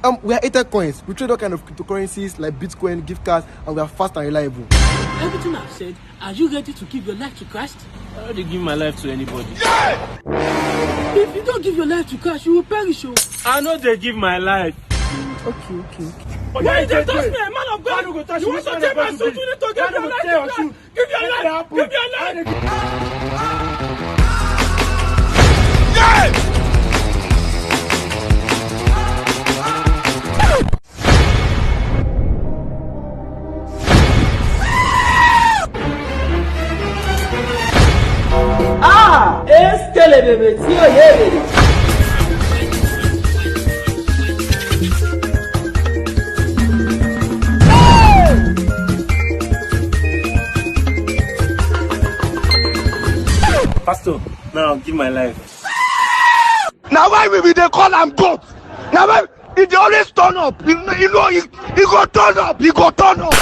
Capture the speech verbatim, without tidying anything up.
Um, we are Ether Coins. We trade all kind of cryptocurrencies like Bitcoin, gift cards, and we are fast and reliable. Everything I've said, are you ready to give your life to Christ? I don't dey give my life to anybody. If you don't give your life to Christ, you will perish. Oh. I no dey give my life. Okay, okay, okay. Why you dey touch me, a man of God? You want to take my soul to, to give your life to Christ? Give your life! Give your life! Ah, eskelebebe tí ò yé èrè. Pastor, now give my life. Na why we bin dey call am goat. Na why e dey always turn up. E no, e no, e, e go turn up. E go turn up.